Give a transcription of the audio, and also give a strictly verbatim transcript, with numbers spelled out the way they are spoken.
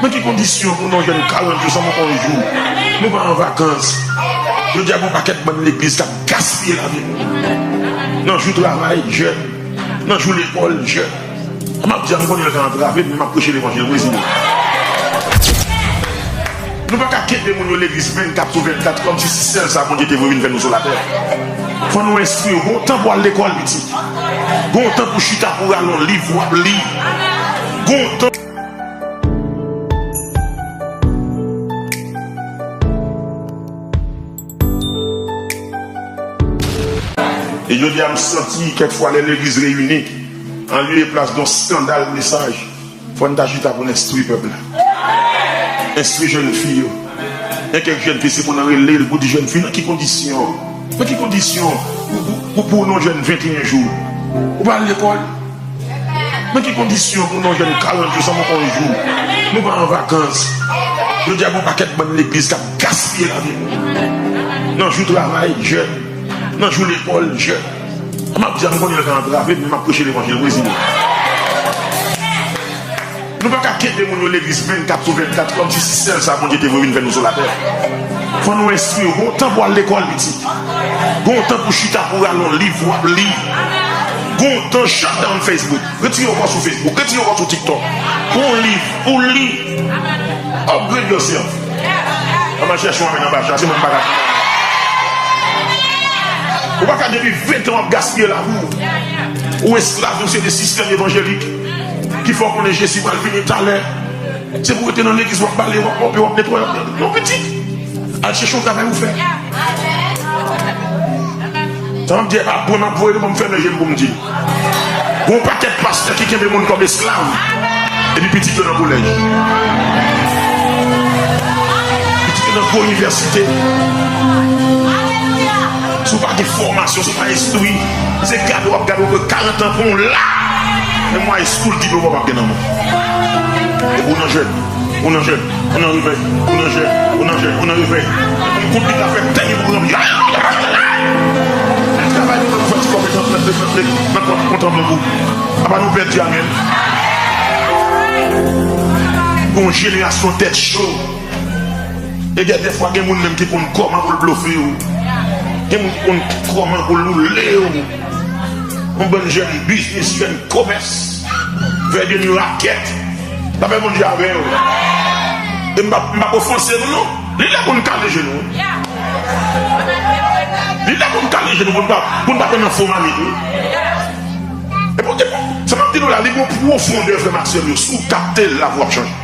Nan ki kondisyon pou nou jèn karant jou san mete yon jou? Nou pa an vakans. Jodi a, gen yon pakèt bann legliz k ap gaspiye lavi nou. Nan jou travay, jèn. Nan jou lekòl, jèn. M ap di a, m konnen l ka antrave m, men m ap preche levanjil, rezile. Nou pa ka kenbe moun yo legliz vennkat sou vennkat, kòmsi se sèl sa Bondye te vle vin fè nou sou latè. Fò nou enstwi yo. Gen yon tan pou al lekòl, pitit. Gen yon tan pou chita, pou rale yon liv, w ap li. Gen yon tan. E jodi a, m santi, kèk fwa, lè legliz reyini, an lye e plas de yon eskandal mesaj, fò n ta chita pou n enstwi pèp la. Enstwi jèn fi yo. Gen kèk jèn fi, se pou n rele l, pou di, "Jèn fi, nan ki kondisyon? Nan ki kondisyon pou, pou, pou, pou yon jèn venteyen jou? Ou pa al lekòl?" Nan ki kondisyon pou nou jèn karant jou san mete yon jou? Nou pa an vakans. Jodi a, gen yon pakèt bann legliz k ap gaspiye lavi nou. Nan jou travay, jèn. Nan jou lekòl, jèn. M ap di a, m konnen l ka antrave m, men m ap preche levanjil, rezile. Nou pa ka kenbe moun yo legliz vennkat sou vennkat, kòmsi se sèl sa Bondye te vle vin fè nou sou latè. Fò nou enstwi yo. Gen yon tan pou al lekòl, pitit. Gen yon tan pou chita, pou rale yon liv, w ap li. Gen yon tan, shut down Facebook. Retire w sou Facebook. Retire w sou TikTok. Pran yon liv, ou li. Upgrade yourself. An al chèche yon amèn anba cha, se mwen m pa ka. Ou pa ka depi ven tan w ap gaspiye lavi w. Ou esklav yon seri de sistèm evanjelik ki fè w konnen Jezi pral vini talè. Se pou w rete nan legliz, w ap bale, w ap mope, w ap netwaye, w ap... Non, pitit. Al chèche yon travay ou fè. Sa m ap di a, e pa bon m ap voye, non, m fèmen je m pou m di. Gen yon pakèt pastè ki kenbe moun kòm esklav, epi pitit yo nan kolèj. Pitit yo nan gwo inivèsite. Si w pa gen fòmasyon, si w pa enstwi, se gade w ap gade, ou gen karant an, pran yon la. Men mwa eskou l di, w ap gen nan men. Epi w nan jèn. Ou nan jèn, ou nan revèy, ou nan jèn, ou nan jèn, ou nan revèy. Yon kout li ka fè tè li pou ranm. Travay nou nan fè ti kòb nan, nan, nan, nan kont, kont an bambou. Apa nou pèdi, amèn. Yon jenerasyon tèt cho. E gen dèfwa gen moun menm ki konn kòman pou l blofe w. Gen moun ki konn kòman pou l woule w. Yon bann jèn biznis, jèn komès. Fè de nwi rakèt. Lapè Bondye avè w. E m p ap, m p ap ofanse nou, non. Li lè pou n kale je nou. Li lè pou n kale je nou, pou n pa, pou n pa pran nan fo mamit, wi. E pou, e pou, sa m ap di nou la, li gon pwofondè, frè m ak sè m yo. Si w kapte l, lavi w ap chanje.